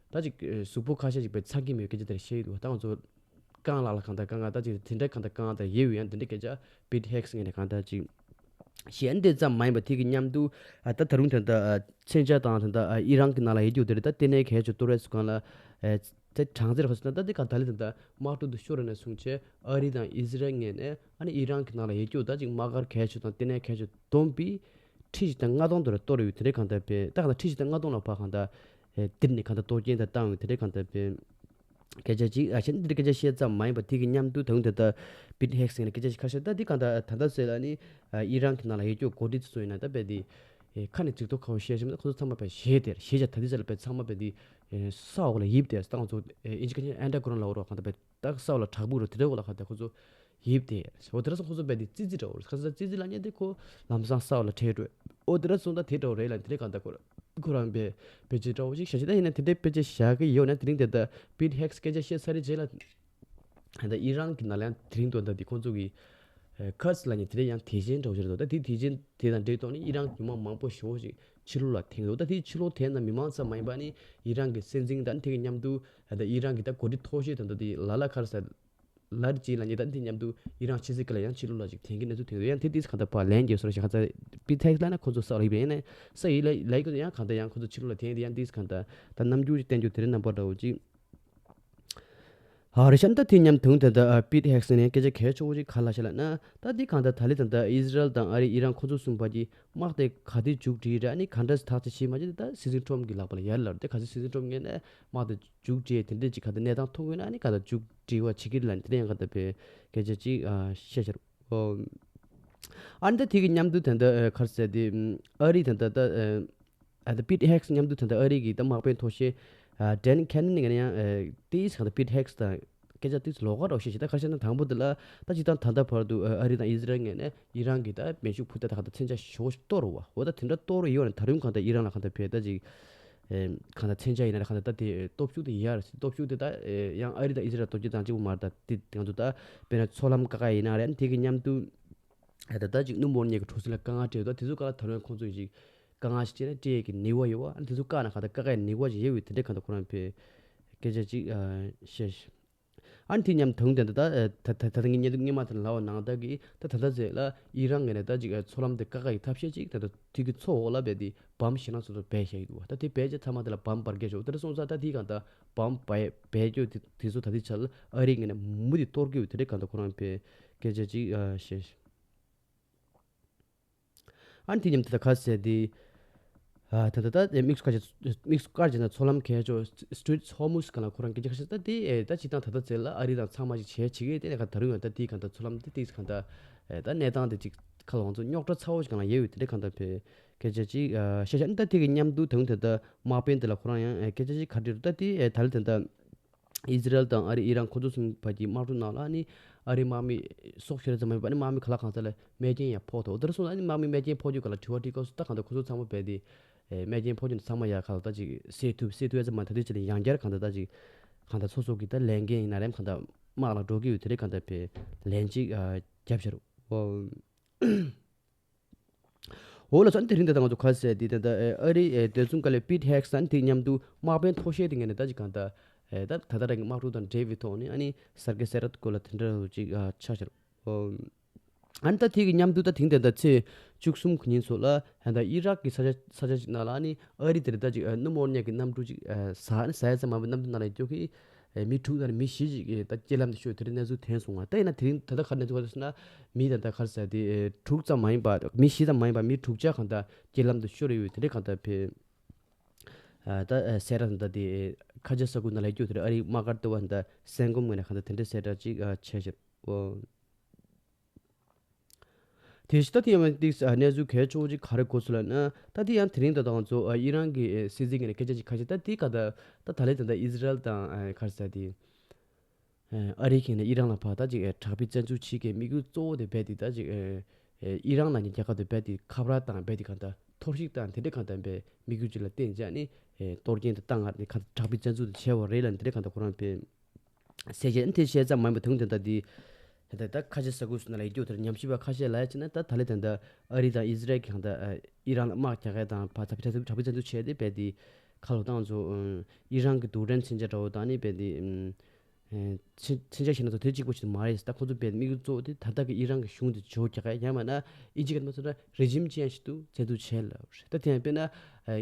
ད་ཅིག་ཨེ་གཟུགས་པོ་ཁ་ཤས་ཅིག་པའི་ཚ་གི་མེད་སྐད་ཆ་དེར་བཤད་ཡོད་འདུག་ད་ང་ཚོ་རྐང་ལག་ལ་གང་ལྟར་དཀའ་ངལ་ད་ཅིག་དེ་འདྲ་གང་ལྟར་དཀའ་ངལ་དང་ཡོད་ཡོད་ཡང་དེ་འདྲ་སྐད་ཆ་པིད་ཧེག་སི་ངོས་ནས་གང་ལྟར་ཅིག་གཞན་དེ་ཙམ་མ་ཡིན་པ་དེ་གི་མཉམ་དུ་ཨ་ད་ད་རུང་ད་ལྟ་ཨ་མཚོན་ཆ་དང་ད་ལྟ་ཨ་ཨི་རན་གྱི་ནང་ལ་ཡོད་རྒྱུ་དེ་རེད། ད་ལྟེ་གནས་གལ་ཆེ་ཏོ་རེ་སུ་གང་ལ་ཨ་ད་གྲངས་ཚད་ཧོ་སི་ན་ད་དེ་གང་ད་ལི་ད་ལྟ་དམག་འཁྲུག་དུ་ཤོར་ར་ནས་བཟུང་བྱས་ཨ་རི་དང་ཨི་ཟི་རལ་ངོས་ནས་ཨ་ནི་ཨི་རན་གྱི་ནང་ལ་ཡོད་རྒྱུ་ད་ཅིག་དམག་སྒར་གལ་ཆེ་དང་ལྟེ་གནས་གལ་ཆེ་བསྡོམས་པས་ཁྲི་བཞི་དང་ལྔ་སྟོང་དུ་ར་གཏོར་ཡོད་དེ་རེད། གང་ལྟར་པས་ད་གང་ལྟར་ཁྲི་བཞི་དང་ལྔ་སྟོང་ལ་ཕར་གང་ལྟར་ཨེ་དེ་ནས་གང་ལྟར་གཏོར་སྐྱོན་དང་བཏང་ཡོད་དེ་རེད། གང་ལྟར་པས། སྐད་ཆ་གཅིག་ཨ་ཤེས་འདི་སྐད་ཆ་བཤད་ཙམ་མ་ཡིན་པ་དེ་གི་མཉམ་དུ་ད་དུང་ད་ལྟ་པིད་ཧེག་སི་ངོས་ནས་སྐད་ཆ་ཞིག་ཁ་ཤས་ད་འདི་གང་ལྟར་ད་ལྟ་ཟེར་ལ་ནི་ཨི་རན་གྱི་ནང་ལ་ཡོད་རྒྱུ་འགོ་ཁྲིད་ཚོ་ཡིན་ན་ད་པས་འདི་ཁ་ནས་ཚིག་ཐོ་ཁ་བོ་བཤད་ཤེས་མ་ད་ཁོ་ཚོ་ཚང་མ་པས་ཞེད་དེར་ཞེད་བྱ་ད་འདི་ཟེར་ལ་པས་ཚང་མ་པས་འདི་ས་འོག་ལ་ཡིབ་དེར་ད་ང་ཚོ་ཨིན་ཇི་སྐད་ཆ་ཨན་ཌར་གྷ་རའུན་ལ་འོ་རོགས་གང་ལྟར་པས་ད་ས་འོག་ལ་བྲག་ཕུག་རོ་དེ་འདྲ་འོག་ལ་གང་ལྟར་ཁོ་ཚོ་ཡིབ་དེ། འོ་དེ་འདྲ་སོང་ཁོ་ཚོ་རྦད་དེ་ཙི་ཙི་འདྲ་བོ་རེད། ཁ་ས་ཙི་ཙི་ལབ་མཁན་དེ་ཁོ་ལམ་སང་ས་འོག་ལ་ཁྲལ་འགྲོ། འོ་དེ་འདྲ་སོང་ད་དེ་འདྲ་བོ་རེད་ལབ་དེ་འདྲ་གང་ལྟར་ཁོ་ཁོ་རང་བེད་བེད་སྤྱོད་འདྲ་བོ་ཞིག་བྱ་ཞིག་ད་ཡིན་ན་དེ་འདྲའི་བེད་སྤྱོད་བྱ་གི་ཡོད་ན་དེ་རིང་དེ་ལྟ་པིད་ཧེག་སི་སྐད་ཆ་བཤད་ཚར་རེད་རྗེས་ལ་ད་ཨི་རན་གྱི་ནང་ལ་ཡང་དེ་རིང་དུ་ད་དེ་ཁོང་ཚོ་གི་ཁ་སི་ལབ་མཁན་དེ་འདྲ་ཡང་དེ་བཞིན་འདྲ་བོ་ཞིག་རེད་འདུག་ད་དེ་དེ་བཞིན་དེ་དང་འབྲེལ་ཐོག་ནས་ཨི་རན་གྱི་མི་མང་མང་པོ་ཞེ་པོ་ཞིག་ཕྱི་ལོགས་ལ་འཐེན་འདུག་ད་དེ་ཕྱི་ལོགས་འཐེན་ན་མི་མང་ཙམ་མ་ཡིན་པ་ནི་ཨི་རན་གྱི་སྲིད་འཛིན་དང་དེ་གི་མཉམ་དུ་ད་ཨི་རན་གྱི་ད་འགོ་ཁྲིད་མཐོ་ཤོས་དང་ད་དེ་ལ་ལ་ཁར་ས་ལར་ཅིག་ལ་ཉེ་ད་འདི་མཉམ་དུ་ཨི་རན་ཕྱི་སྲིད་ཀྱི་ལ་ཡང་ཕྱི་ལོགས་ལ་ཅིག་འཐེན་གྱི་གནས་ཚུལ་ཐོན་འདུག་ཡང་དེ་དུས་གང་ལྟར་ཕར་ལན་རྒྱབ་སོར་ཞིག་ཁ་ཚ་པི་ཐེག་ལ་ན་ཁོ་ཚོ་ས་ལ་ཡིབ་ཡིན་ན་ས་ཡིན་ལ་ལ་ཡིག་ཡང་གང་ལྟར་ཡང་ཁོ་ཚོ་ཕྱི་ལོགས་ལ་འཐེན་དེ་ཡང་དུས་གང་ལྟར་ད་རྣམ་འགྱུར་ཅིག་བསྟན་རྒྱུ་དེ་རིང་རྣམ་པ་འདྲ་བོ་ཅིག་ཧ་རི་ཤན་ད་དེ་མཉམ་དུ་ད་ལྟ་པི་ཐེག་ཟེར་ནས་སྐད་ཆ་གལ་ཆེ་བོ་ཅིག་ག་ལ་ཤ་ལ་ན་ད་འདི་གང་ལྟར་ད་ལི་ད་ལྟ་ཨི་ཟི་རལ་དང་ཨ་རི་ཨི་རན་ཁོ་ཚོ་གསུམ་པ་གྱི་དམག་དེ་ག་དུས་མཇུག་སྒྲིལ་རེད། ཨ་ནི་ག་འདྲ་ཐག་ཆ་བྱེད་མ་བྱེད་དེ་ད་སྲིད་འཛིན་ཁྲོམ་གྱི་ལག་པ་ལ་ཡར་ལར་དེ་ག་ཚོད་སྲིད་འཛིན་ཁྲོམ་ངོས་ནས་དམག་དེ་མཇུག་སྒྲིལ་དེ་འདྲས་ཅིག་ག་དུས་གནས་སྟངས་མཐོང་གི་ན་ཨ་ནི་ག་ད་མཇུག་སྒྲིལ་བ་བྱེད་ཀྱི་རེད་ལ་དེ་འདྲ་ཡང་ག་ད་པའི་སྐད་ཆ་ཅིག་བཤད་ཤར། ཨ་ནི་ད་དེ་གི་མཉམ་དུ་ད་ལྟ་གར་ཟེར་དེ་ཨ་རི་ད་ལྟ་ད། ཨ་ད་པིཊ་ཧེག་སི་མཉམ་དུ་ད་ལྟ་ཨ་རི་གི་ད་དམག་དཔོན་མཐོ་ཤོས་ཨ་ཌེན་ཁེ་ནན་ནི་ང་ནི་ཡང་ཨ་ཏིས་གང་ད་པིཊ་ཧེག་སི་དང་སྐད་ཆ་ཏིས་ལོགས་ཀ་འདྲ་བོ་བཤད་ཤག་ད་ཁ་ཤས་ན་དང་པོ་དེ་ལ་ད་སྤྱིར་བཏང་ད་ལྟ་བར་དུ་ཨ་ཨ་རི་དང་ཨི་ཟི་རལ་ངོས་ནས་ཨི་རན་གྱི་ད་མེ་ཤུགས་འཕུར་མདའ་ད་གང་ད་མཚོན་ཆ་ཞེ་པོ་ཞིག་གཏོར་བ་འོ་ད་དེ་འདྲ་གཏོར་ཡོད་ནས་ད་རུང་གང་ད་ཨི་རན་ལ་གང་ད་བས་ད་ཅིག་ཨེ་གང་ད་མཚོན་ཆ་ཡིན་ན་གང་ད་ད་དེ་སྟོབས་ཤུགས་དེ་ཡར་སྟོབས་ཤུགས་དེ་ད་ཨེ་ཡང་ཨ་རི་དང་ཨི་ཟི་རལ་ལ་གཏོར་རྒྱུ་དང་གཅིག་པོ་མ་རེད། ད་དེ་ང་ཚོ་ད་དཔེར་ན་མཚོ་ལམ་ཀ་ཁ་ཡིན་ན་རེད། དེ་གི་མཉམ་དུ་ཨ་ད་ད་ཅིག་སྣུམ་འོར་ཉལ་གྱི་གྲུ་གཟིངས་ལ་དཀའ་ངལ་འཕྲད་ཡོད། ད་དེ་ཚོ་ག་ལ་ད་རུང་ཁོང་ཚོ་ཡིན་ཅིག་དཀའ་ངལ་ཞིག་སྤྲད་ན་སྤྲད་ཡས་ཀྱི་ནུས་པ་ཡོད་བ། ཨ་ནི་དེ་ཚོ་བཀག་ན་ག་ད་བཀག་ཡས་ནུས་པ་ཅིག་ཡོད་བས་དེ་འདྲའི་གང་ད་ཁོ་རང་བས་སྐད་ཆ་ཅིག་ཨ་བཤད་ཤག་ཨ་ནི་དེ་མཉམ་དུ་དེ་འདྲ་ད་ད་ད་ད་ངས་བརྙན་ཐུང་སྔོན་མ་དེ་ལ་ལབ་པ་ནང་ལྟར་གྱི་ད་ད་ལྟ་ཚེ་ལ་ཨི་རན་ངོས་ནས་ད་ཅིག་ཨ་མཚོ་ལམ་དེ་བཀག་ཡས་ཀྱི་ཐབས་ཤེས་ཅིག་ད་ད་དེ་གི་མཚོ་འོག་ལ་བས་དེ་བམ་ཞེད་སྣང་ཚོ་ཚོ་སྦས་བཞག་གི་འདུག་བ། ད་དེ་སྦས་རྗེས་ཚང་མ་དེ་ལ་བམ་འབར་གས་ཤོག་དེ་འདྲ་སོང་ཙང་ད་དེ་གང་ད་བམ་སྦས་སྦས་རྒྱུ་དེ་དེ་ཚོ་ད་དེ་ཆ་ལ་ཨ་རི་ངོས་ནས་མུ་མཐུད་གཏོར་གི་ཡོད། དེ་འདྲའི་གང་ད་ཁོ་རང་བས་སྐད་ཆ་ཅིག་ཨ་བཤད། ཨ་ནི་དེ་མཉམ་དུ་ད་ག་ཟེར་དེ། ཨ་ད་ད་ད་དམིགས་སུ་བཀར་བྱས་དམིགས་སུ་བཀར་བྱས་ན་མཚོ་ལམ་གས་ཆོ་སི་ཊེ་ཊི་ཨོཕ་ཧོར་མུཛ་ག་ལ་ཁོ་རང་སྐད་ཆ་ཁ་ཤས་ད་དེ་ཨེ་ད་སྤྱིར་བཏང་ད་ལྟ་ཚེ་ལ་ཨ་རི་དང་ཚང་མ་ཞིག་བྱས་བྱེད་ཀྱི་དེ་ནས་ག་ད་རུང་ཡང་ད་དེ་གང་ད་མཚོ་ལམ་དེ་ཏིག་གང་ད་ཨེ་ད་གནས་སྟངས་དེ་ཅིག་ཁ་ལོང་ཚོ་རྙོག་དྲ་ཚ་བོ་ཞིག་གང་ལ་ཡོད་ཡོད་དེ་འདྲ་གང་ད་བས་སྐད་ཆ་ཅིག་ཨ་བཤད་བཤད་ཨ་ནི་ད་དེ་གི་མཉམ་དུ་ད་རུང་ད་ད་དམག་དཔོན་དེ་ལ་ཁོ་རང་ཡང་ཨེ་སྐད་ཆ་ཅིག་ག་འདྲི་རུ་ད་དེ་ཨེ་ད་ལ་ད་ད། ཨི་ཟི་རལ་དང་ཨ་རི་ཨི་རན་ཁོ་ཚོ་གསུམ་བར་གྱི་དམག་འཁྲུག་ནང་ལ་ཨ་ནི་ཨ་རི་དམག་མི་སྲོག་ཤོར་ཙམ་མ་ཡིན་པ་ཨ་ནི་དམག་མི་ག་ལ་གང་ས་ལ་རྨས་སྐྱོན་ཡང་ཕོག་ཐུབ། དེར་སོང་ཨ་ནི་དམག་མི་རྨས་སྐྱོན་ཕོག་རྒྱུ་ག་ལ་དྲི་བ་དྲིས་སྐབས་སུ་ད་གང་ལྟར་ཁོ་ཚོ་ཚང་མ་རྦད་དེ་རྨས་སྐྱོན་ཕོག་རྒྱུ་ཚང་མ་ཡ་ག་ལ་ད་ཅིག་སེལ་ཐུབ་སེལ་ཐུབ་ཡ་ཙམ་མ་ད་དུས་ཅི་ལ་ཡང་བསྐྱར་གང་ལྟར་ད་ཅིག་གང་ལྟར་སོ་སོ་གི་ད་ལས་འགན་ཡིན་ན་རེམ་གང་ལྟར་དམག་ལ་འགྲོ་གི་ཡོད་དེ་རེད། གང་ལྟར་བས་ལན་ཅིག་རྒྱབ་ཤར་འོ། འོ་ལགས་སོ། ཨ་ནི་དེ་རིང་ད་ལྟ་ང་ཚོ་ག་ཟེར་དེ་ད་ལྟ་ཨ་རི་བདེ་སྲུང་བཀའ་བློན་པིཊ་ཧེག་སི་ཨ་ནི་དེ་མཉམ་དུ་དམག་དཔོན་མཐོ་ཤོས་དེ་ངས་ནས་ད་ཅིག་གང་ལྟར་ད་ད་ལྟ་རང་གི་དམག་འཁྲུག་དང་འབྲེལ་བའི་ཐོག་ནས་ཨ་ནི་གསར་བརྗེ་གསལ་བསྒྲགས་སྐོར་ལ་དེ་འདྲ་ཅིག་ཆགས་ཤར། ཨ་ནི་ད་དེ་གི་མཉམ་དུ་ད་དེང་ད་ལྟ་ཚེས་བཅུ་གསུམ་གི་ཉིན་སོགས་ལ་ད་ལྟ་ཨི་རག་གི་ས་ཆ་ས་ཆ་ཅིག་ནང་ལ་ཨ་ནི་ཨ་རི་དེར་ད་ཅིག་སྣུམ་འོར་ཉག་གི་གནམ་གྲུ་ཅིག་ཟ་ཨ་ནི་ཟ་ཡ་ཙམ་མ་བའི་གནམ་གྲུ་ནང་ལ་ཡོད་ཀྱི། ཨེ་མི་དྲུག་དང་མི་བཞི་ཅིག་ཨེ་ད་རྐྱེན་ལམ་དུ་ཤོར་དེ་འདྲའི་གནས་ཚུལ་ཐོན་སོང་བ། ད་ཡིན་ན་དེ་རིང་ད་ལྟ་ག་རེ་གནས་ཚུལ་ག་རེ་ཟེར་ན་མི་ད་ལྟ་ག་རེ་ཟེར་དེ་ཨེ་དྲུག་ཙམ་མ་ཡིན་པ་མི་བཞི་ཙམ་མ་ཡིན་པ་མི་དྲུག་ཅག་གང་ལྟར་རྐྱེན་ལམ་དུ་ཤོར་ཡོད་དེ་འདྲའི་གང་ལྟར་བས་ཨ་ད་ཨེ་གསལ་བསྒྲགས་ད་ལྟ་དེ་ཨེ་ཁ་ཆེ་ས་ཁུལ་ནང་ལ་ཡོད་དེ་ཨ་རིའི་དམག་སྒར་ལྟེ་བ་ད་སེང་གོམ་ངོས་ནས་གང་ལྟར་དེ་འདྲའི་གསལ་བསྒྲགས་ཅིག་ཨ་བྱས་ཤག་ཨོ། དེ་བཞིན་ད་ཐེངས་ཡང་ཏིག་གནས་ཚུལ་གལ་ཆེ་བོ་ཅིག་ག་རེ་གོ་སོང་ལབ་ན། ད་དེ་ཡང་དེ་རིང་ད་ང་ཚོ་ཨི་རན་གྱི་སྲིད་འཛིན་གྱི་སྐད་ཆ་ཅིག་ཁ་ཤས་ད་དེ་ག་ད་ད་ད་ལན་ད་ད་ཨི་ཟི་རལ་དང་ག་རེ་ཟེར་དེ་ཨ་རི་གིས་ནས་ཨི་རན་ལ་ཕར་ད་ཅིག་དྲག་པོའི་བཙན་འཛུལ་བྱེད་ཀྱི་དམིགས་ཡུལ་གཙོ་བོ་དེ་རྦད་དེ་ད་ཅིག་ཨི་རན་ལ་ནི་རྒྱལ་ཁབ་དེ་རྦད་དེ་ཁ་བར་དང་རྦད་དེ་ག་ད་འཐོར་ཞིག་དང་དེ་འདྲའི་ག་ད་རྦད་དམིགས་ཡུལ་ཅིག་ལ་བརྟེན་བྱས་ནས་གཏོར་སྐྱོན་དེ་བཏང་ང་ནས་ག་ད་དྲག་པོའི་བཙན་འཛུལ་དེ་བྱས་པ་རེད་ལབ་ནས་དེ་འདྲའི་ག་ད་ཁོ་རང་རྦད། ཟེར་བྱས་དེ་བཤད་ཙམ་མ་ཡིན་པ་དུང་དེ་འདྲ་འདི། ད་ད་ཁ་ཆེ་ས་ཁུལ་སུ་ན་ལ་ཡིད་སྐྱོ་དེར་ཉམས་ཞིབ་པ་ཁ་ཤས་ལ་ཡ་ཅི་ན་ད་ད་ལེ་དེ་འདྲ་ཨ་རི་དང་ཨི་ཟི་རལ་གྱི་གང་ད་ཨི་རན་ལ་དམག་རྒྱག་ཡ་དང་ཕ་ཚ་ཕི་ཚ་ཚ་ཕི་ཚ་ཚུ་བྱས་ཏེ་བས་དེ་ཁ་ལོ་བཏང་ཚོ་ཨི་རན་གྱི་རྡུལ་ཕྲན་མཚོན་ཆ་འདྲ་བོ་དང་ནི་བས་དེ་མཚོན་ཆ་ཞིག་ན་ཚོ་དེ་གཅིག་པོ་ཞིག་མ་རེད། ད་ཁོ་ཚོ་བས་དམིགས་ཡུལ་གཙོ་བོ་དེ་ད་ལྟ་གི་ཨི་རན་གྱི་གཞུང་དེ་བྱོ་རྒྱག་ཡ་ཡང་མ་ན་ཨི་ཇི་ག་མ་ཚོ་ན་རེ་ཇིམ་ཅན་ཞིག་ཏུ་བཙན་འཛུལ་བྱས་ལ་རེད། ད་དེ་ཡང་དཔེར་ན།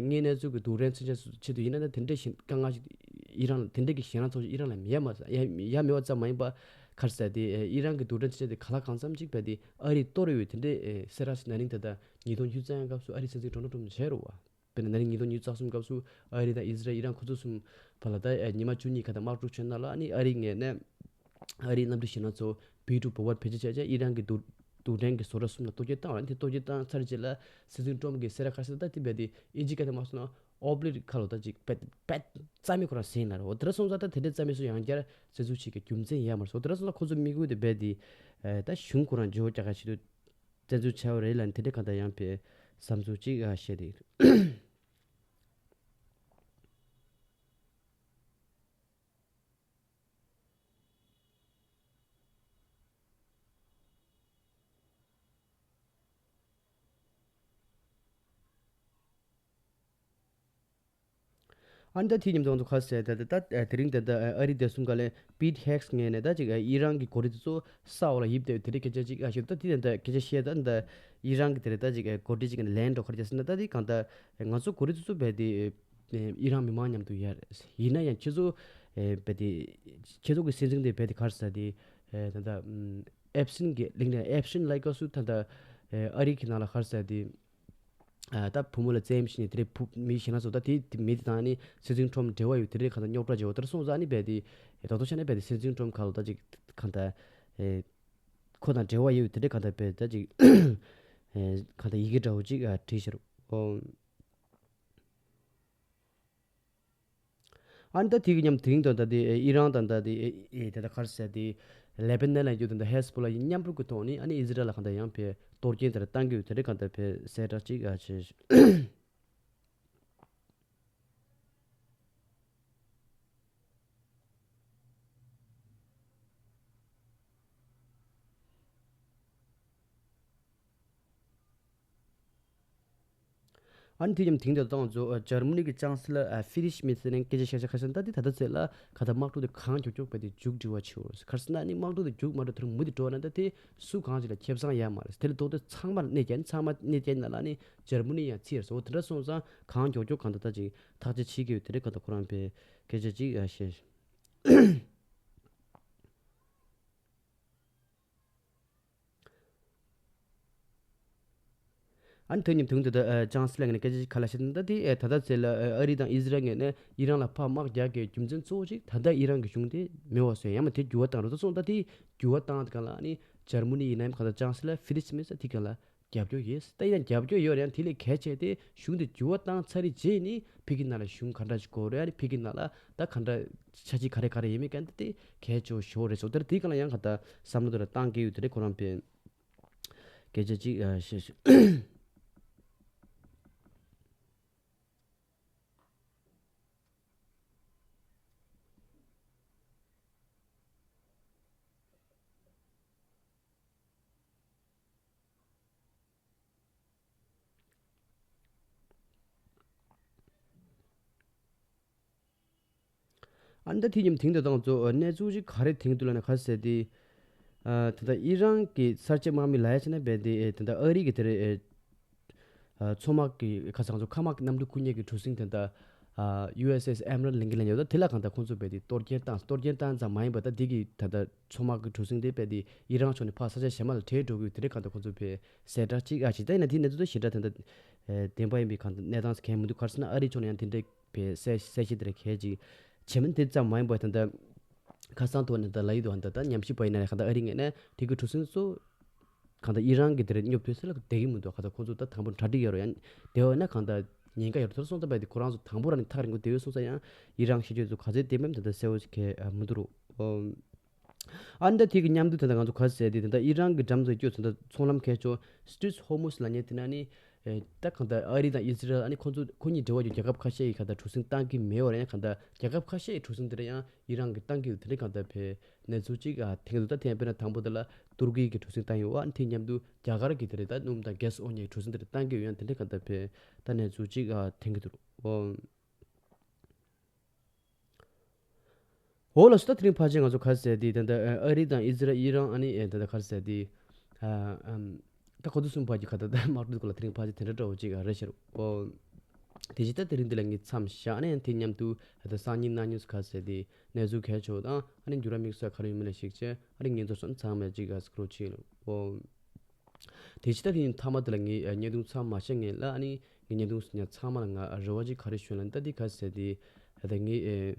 ངས་གནས་ཚུལ་གྱི་རྡུལ་ཕྲན་མཚོན་ཆ་སོགས་ཆེད་དུ་ཡིན་ན་ད་དེ་འདྲའི་ཞིང་དཀའ་ངལ་ཞིག་ཨི་རན་ལ་དེ་འདྲའི་གི་ཞེད་སྣང་ཚོར་ཞིག་ཨི་རན་ལ་ཡ་མ་ཡ་ཡ་མེད་པ་ཙམ་མ་ཡིན་པ་ག་རེ་ཟེར་དེ་ཨི་རན་གྱི་རྡུལ་ཕྲན་མཚོན་ཆ་དེ་ག་ལ་གང་འཚམ་ཅིག་བས་དེ་ཨ་རིས་གཏོར་ཡོད་དེ་འདྲའི་གསལ་བསྒྲགས་ཤིག་ན་ནིང་ད་ལྟ་ཉིས་སྟོང་ཉི་ཤུ་རྩ་ལྔ་སྐབས་སུ་ཨ་རིའི་སྲིད་འཛིན་ཌོ་ནལ་ཊམ་བྱས་རེད་བ། དཔེར་ན་ན་ནིང་ཉིས་སྟོང་ཉི་ཤུ་རྩ་གསུམ་སྐབས་སུ་ཨ་རི་དང་ཨི་ཟི་རལ་ཨི་རན་ཁོ་ཚོ་གསུམ་བར་ལ་ད་ཉི་མ་བཅུ་གཉིས་ཁ་ད་དམག་འཁྲུག་བྱས་ན་ལ་ཨ་ནི་ཨ་རིའི་ངོས་ནས། ཨ་རིའི་གནམ་གྲུ་ཞིག་ན་ཚོ་བི་ཊུ་བྷོ་ཝར་བེད་སྤྱོད་བྱས་རྗེས་ཨི་རན་གྱི་རྡུལ་རྡུལ་ཕྲན་གྱི་བཟོ་གྲྭ་གསུམ་ལ་གཏོར་སྐྱོན་བཏང་བ་རེད། དེ་གཏོར་སྐྱོན་བཏང་ཚར་རྗེས་ལ་སྲིད་འཛིན་ཊམ་གྱིས་གསལ་བསྒྲགས་ཁ་ཤས་ད་དེ་བས་དེ་ཨིན་ཇི་སྐད་དུ་མ་སོང་ན་ཨོབ་ལིཊ་ཁ་ལོ་ད་ཅིག་པད་པད་རྩ་མེད་ཁོ་རང་ཟིན་ན་རེད། འོ་དེ་འདྲ་སོང་ཙང་ད་དེ་འདྲའི་རྩ་མེད་སུ་ཡང་བསྐྱར་བཙན་འཛུལ་བྱེད་ཀྱི་རྒྱུ་མཚན་ཡོད་མ་རེད། འོ་དེ་འདྲ་སོང་ཙང་ཁོ་ཚོ་དམིགས་ཡུལ་དེ་བས་དེ་ད་གཞུང་ཁོ་རང་བརྗེ་བོ་རྒྱག་ག་ཆེད་དུ་བཙན་འཛུལ་བྱས་པ་རེད་ལ་དེ་འདྲའི་གང་ལྟར་ཡང་བས་བསམ་ཚུལ་ཅིག་བཤད་དེ། ཨ་ནི་ད་དེ་མཉམ་དུ་ང་ཚོ་ཁ་གསལ་ད་ད་ད་དེ་རིང་ད་ད་ཨ་རི་བདེ་སྲུང་བཀའ་བློན་པིཊ་ཧེག་སི་ངོས་ནས་ད་ཅིག་ཨི་རན་གྱི་འགོ་ཁྲིད་དེ་ཚོ་ས་འོག་ལ་ཡིབ་བསྡད་དེ་རིང་སྐད་ཆ་ཅིག་ཨ་ཞུ་ད་དེ་ད་སྐད་ཆ་བཤད་ད་ད་ཨི་རན་གྱི་དེ་རིང་ད་ཅིག་འགོ་ཁྲིད་ཅིག་ལན་འགྲོ་ཁར་རྒྱག་ཟིན་ན་ད་དེ་གང་ད་ང་ཚོ་འགོ་ཁྲིད་དེ་ཚོ་བས་དེ་ཨི་རན་མི་མང་མཉམ་དུ་ཡོད་རེད། ཡིན་ན་ཡང་ཁྱེད་ཚོ་བས་དེ་ཁྱེད་ཚོ་གི་སྲིད་འཛིན་དེ་བས་དེ་གར་ས་དེ་ད་ད་ཨེབ་སིན་གྱི་གླིང་ནས་ཨེབ་སིན་ལའི་ཀ་སུ་ད་ད་ཨ་རི་གི་ནང་ལ་གར་ས་དེ། ད་བུ་མོ་ལ་བཙན་གཡེམ་བྱས་ནས་དེ་འདྲའི་བུ་མི་ཞིག་ན་སོ་ད་དེ་མི་དེ་དང་ནི་སྲིད་འཛིན་ཁྲོམ་འབྲེལ་བ་ཡོད་དེ་འདྲའི་གང་ལྟར་རྙོག་དྲ་བྱས་འོ་དེར་སོང་ཙང་ནི་བས་དེ་ད་དུང་ཆ་ནས་བས་དེ་སྲིད་འཛིན་ཁྲོམ་ག་ལ་ད་ཅིག་གང་ལྟར་ཁོ་དང་འབྲེལ་བ་ཡོད་དེ་འདྲའི་གང་ལྟར་བས་ད་ཅིག་གང་ལྟར་ཡི་གེ་འདྲ་བོ་ཅིག་བྲིས་ཤར་འོ། ཨ་ནི་ད་དེ་གི་མཉམ་དེ་རིང་དང་ད་དེ་ཨི་རན་དང་ད་དེ་ཨེ་ཨེ་དེ་ད་ག་རེ་ཟེར་དེ་ལེ་པ་ནན་ལ་ཡོད་དེ་ད་ཧེ་ཟ་བྷོ་ལ་ཡིན་མཉམ་རུབ་ཀྱི་ཐོག་ནས་ཨ་ནི་ཨི་ཟི་རལ་ལ་གང་ལྟར་ཡང་ཕེ་གཏོར་སྐྱོན་དེ་འདྲ་བཏང་གི་ཡོད། དེ་འདྲ་གང་ལྟར་ཕེ་གསལ་བསྒྲགས་ཅིག་ཨ་བྱས། ཨ་ནི་དེ་མཉམ་དེང་དུ་བཏང་ཚོ་ཇར་མ་ནི་གི་ཅང་སི་ལར་ཨ་ཧྥི་རི་ཤི་མེ་ཟེར་ནས་སྐད་ཆ་བཤད་ཆ་ཁ་སང་ད་དེ་ད་ལྟ་ཚེ་ལ་ག་ད་དམག་འཁྲུག་དེ་གང་མགྱོགས་མགྱོགས་བས་དེ་མཇུག་སྒྲིལ་བ་བྱེད་འོ། ག་རེ་ཟེར་ན་ནི་དམག་འཁྲུག་དེ་མཇུག་མ་འགྲོ་དུས་མུ་དེ་འགྲོ་ན་ད་དེ་སུ་གང་ཅིག་ལ་ཁེ་བཟང་ཡོད་མ་རེད། དེ་ལ་ལྡོག་སྟེ་ཚང་མར་གནོད་སྐྱེལ་ནི་ཚང་མ་གནོད་སྐྱེལ་ན་ལ་ནི་ཇར་མ་ནི་ཡང་ཚིག་རེད་ཟེར་འོ། དེ་འདྲ་སོང་ཙང་གང་མགྱོགས་མགྱོགས་གང་ད་ད་ཅིག་ཐག་གཅོད་བྱེད་དགོས་དེ་རེད། ག་ད་ཁོ་རང་བས་སྐད་ཆ་ཅིག་ཨ་བཤད། ཨ་ནི་དེ་ཉིན་དུང་དུ་ད་ཅང་སི་ལ་ངས་སྐད་ཆ་ཞིག་ག་ལ་བཤད་ན་ད་དེ་ད་ལྟ་ཚེ་ལ་ཨ་རི་དང་ཨི་ཟི་རལ་ངས་ནས་ཨི་རན་ལ་ཕར་དམག་རྒྱག་གི་རྒྱུ་མཚན་གཙོ་བོ་ཅིག་ད་ལྟ་ཨི་རན་གྱི་གཞུང་དེ་མེད་བ་བཟོས་ཡང་མ་དེ་འགྱུར་བ་བཏང་རོགས་སོང་། ད་དེ་འགྱུར་བ་བཏང་དེ་ག་ལ་ཨ་ནི་ཇར་མ་ནི་ཡིན་ན་ཡང་ག་ད་ཅང་སི་ལ་ཧྥི་རི་ཤི་མེ་ཟེར་དེ་ག་ལ་རྒྱབ་སྐྱོར་ཡོད། ད་ཡང་རྒྱབ་སྐྱོར་ཡོད་རེད། ཡང་དེ་ལས་གལ་ཆེ་དེ་གཞུང་དེ་འགྱུར་བ་བཏང་ཚར་རེད་རྗེས་ནི་ཕ་གི་ནང་ལ་གཞུང་ག་འདྲ་ཞིག་དགོས་རེད། ཨ་ནི་ཕ་གི་ནང་ལ་ད་ག་འདྲ་ཆ་ཅིག་ག་རེ་ག་རེ་ཡིན་མིན་ག་འདི་དེ་གལ་ཆེ་བོ་ཞིག་རེད་སོ། དེར་དེ་ག་ལ་ཡང་ག་ད་བསམ་བློ་དེ་ལ་བཏང་གི་ཡོད། དེ་རེད་ཁོ་རང་པས་སྐད་ཆ་ཅིག་ཨ་བཤད་ཤོག་ཨ་ནི་ད་དེ་ཉིན་དེང་དུ་བཏང་ཚོ་གནས་ཚུལ་ཅིག་ག་རེ་དེང་དུ་ལ་ན་ག་ཟེར་དེ། ད་ལྟ་ཨི་རན་གྱི་གསར་བརྗེ་དམག་མི་ལ་ཡ་ཆེ་ན་བས་དེ་ད་ལྟ་ཨ་རི་གི་དེ་རེད། མཚོ་དམག་གི་ཁ་སང་ཚོ་མཁའ་དམག་གི་གནམ་གྲུ་ཁུ་ཉེ་གི་གྲུ་གཟིངས་དེ་ད་ཡུ་ཨེས་ཨེས་ཨེམ་རལ་ལིང་གི་ལན་ཡོད་ད། དེ་ལ་གང་ལྟར་ཁོང་ཚོ་བས་དེ་གཏོར་སྐྱོན་བཏང་། གཏོར་སྐྱོན་བཏང་ཙམ་མ་ཡིན་པ་ད་དེ་གི་ད་ལྟ་མཚོ་དམག་གི་གྲུ་གཟིངས་དེ་བས་དེ་ཨི་རན་ཕྱོགས་ནས་ཕར་ས་ཆ་གཞན་མ་ལ་བྲོས་འགྲོ་གི་ཡོད། དེ་རེད་གང་ལྟར་ཁོང་ཚོ་བས་གསལ་བསྒྲགས་ཅིག་ཨ་ཅིག་ད་ཡིན་ན་དེ་གནས་ཚུལ་དེ་ཞེ་དྲག་ད་ལྟ་བདེན་པ་ཡིན་པའི་གང་ལྟར་གནས་སྟངས་སུ་གང་མི་འདུག་ག་རེ་ཟེར་ན་ཨ་རི་ཕྱོགས་ནས་ཡང་དེ་འདྲའི་བས་གསལ་གསལ་བཤད་དེ་རེད་གལ་ཅིག་བྱེད་མིན་དེ་ཙམ་མ་ཡིན་པ་ད་ལྟ་ཁ་སང་ཐོག་ནས་ད་ལ་ཡི་དུ་ཧ་ད་ད་ཉམས་ཞིབ་པ་ཡིན་ན་ཡང་གང་ལྟར་ཨ་རི་ངོས་ནས་དེ་གི་གྲུ་གཟིངས་ཚོ་གང་ལྟར་ཨི་རན་གྱི་དེ་རེད་སྙོབ་ཐུབ་ས་ལ་བསྡད་ཀྱི་མི་འདུག་གང་ལྟར་ཁོང་ཚོ་ད་དང་པོ་གྲ་སྒྲིག་ཡོད་རེད། ཡང་དེ་བས་ན་གང་ལྟར་ཉེན་ཁ་ཡོད་རེད། དེར་སོང་ཙང་བས་དེ་ཁོ་རང་ཚོ་དང་པོ་རང་ནས་ཐག་རིང་པོ་བསྡད་ཡོད་སོང་ཙང་ཡང་ཨི་རན་ཤེས་ཆོས་ཚོ་ག་ཚོད་བསྡད་མེད་ད་ལྟ་གསལ་བོ་ཞིག་གས་མི་འདུག་རོ། ཨ་ནི་ད་དེ་གི་མཉམ་དུ་ད་ལྟ་ང་ཚོ་ག་ཟེར་དེ་ད་ལྟ་ཨི་རན་གྱི་འགྲམ་དུ་སྐྱོད་ཚོ་ད་ཚོང་ལམ་མཁས་མཆོག་སི་ཊི་རི་ཊི་ཧོར་མུ་ཛི་ལབ་མཁན་དེ་ན་ནི་ད་གང་ལྟར་ཨ་རི་དང་ཨི་ཟི་རལ་ཨ་ནི་ཁོ་ཚོ་ཁོ་གཉིས་འབྲེལ་བ་ཡོད་རྒྱལ་ཁབ་ཁ་ཤས་ཀྱིས་གང་ལྟར་གྲུ་གཟིངས་བཏང་གི་མེད་པ་རེད། ཡང་གང་ལྟར་རྒྱལ་ཁབ་ཁ་ཤས་ཀྱིས་གྲུ་གཟིངས་དེ་འདྲ་ཡང་ཨི་རན་གྱིས་བཏང་གི་ཡོད། དེ་འདྲ་གང་ལྟར་བས་གནས་ཚུལ་གཅིག་ཨ་ཐེངས་དུ་ད་ཐེངས་དཔེར་ན་དང་པོ་དེ་ལ་ཏུར་ཀི་གི་གྲུ་གཟིངས་བཏང་ཡོད། ཨ་ནི་དེ་མཉམ་དུ་རྒྱ་གར་གྱི་དེ་རེད་ད་སྣུམ་དང་གྷེ་སི་འོ་ཉའི་གྲུ་གཟིངས་དེ་འདྲ་བཏང་གི་ཡོད། ཡང་དེ་འདྲ་གང་ལྟར་བས་ད་གནས་ཚུལ་གཅིག་ཨ་ཐེངས་གི་འདུག་རོ། འོ་ལགས་སོ། ད་དེ་རིང་ཕལ་ཆེར་ང་ཚོ་ག་རེ་ཟེར་དེ་ད་ལྟ་ཨ་རི་དང་ཨི་ཟི་རལ་ཨི་རན་ཨ་ནི་ད་ལྟ་ག་རེ་ཟེར་དེ་ཨ་ཨམ་ད་ཁོ་ཚོ་གསུམ་བར་གྱི་ག་ད་ལྟ་དམག་འཁྲུག་སྐོར་ལ་དེ་རིང་ཕལ་ཆེར་དེ་འདྲ་འདྲ་བོ་ཅིག་རེད་ཤག་འོ་དེ་བཞིན་ད་དེ་རིང་འདི་ལ་ངས་མཚམས་བཞག་ནས་དེ་མཉམ་དུ་ད་ལྟ་སང་ཉིན་གནངས་ཉིན་ག་རེ་ཟེར་དེ་གནས་ཚུལ་གལ་ཆེ་བ་དང་ཨ་ནི་འགྱུར་བ་དམིགས་བསལ་ག་རེ་ཡོད་མེད་ལ་གཞིགས་བྱས་ཨ་ནི་ངས་ཚོ་སོན་ཚང་མས་ཅིག་ག་སྐོར་ཅིག་འོ། དེ་ཕྱི་ད་དེ་ཡིན་མཐའ་མ་དེ་ལ་ངས་བརྙན་ཐུང་ཚང་མ་བཤད་ངེས་ལ་ཨ་ནི་ངས་བརྙན་ཐུང་ཉག་ཚང་མ་ལ་ང་རེ་བ་ཅིག་ག་རེ་ཞུ་ལ་ད་དེ་ག་ཟེར་དེ་ད་ངས་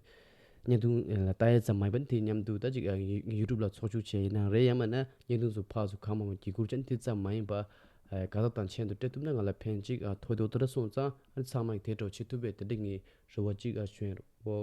བརྙན་ཐུང་ལ་ལྟ་ཡས་ཙམ་མ་ཡིན་པ་དེ་མཉམ་དུ་ད་ཅིག་ཡུ་ཊུབ་ལ་ཚོགས་ཞུགས་བྱས་ཡིན་ནའང་རེད། ཡང་མིན་ན་བརྙན་ཐུང་ཚོ་ཕར་ཚུར་གང་མང་མང་བརྒྱུད་བསྐུར་བྱས་ནས་དེ་ཙམ་མ་ཡིན་པ་དགའ་རྟགས་དང་མཆན་དུ་སྤྲད་ཐུབ་ན་ང་ལ་ཕན་ཅིག་ཐོགས་འདུག་དེ་འདྲ་སོང་ཙང་ཨ་ནི་ཚང་མ་གིས་དེ་འདྲ་བྱེད་ཐུབ་པའི་དེ་འདྲ་ངས་རེ་བ་ཅིག་ཞུ་ཡིན་རོ།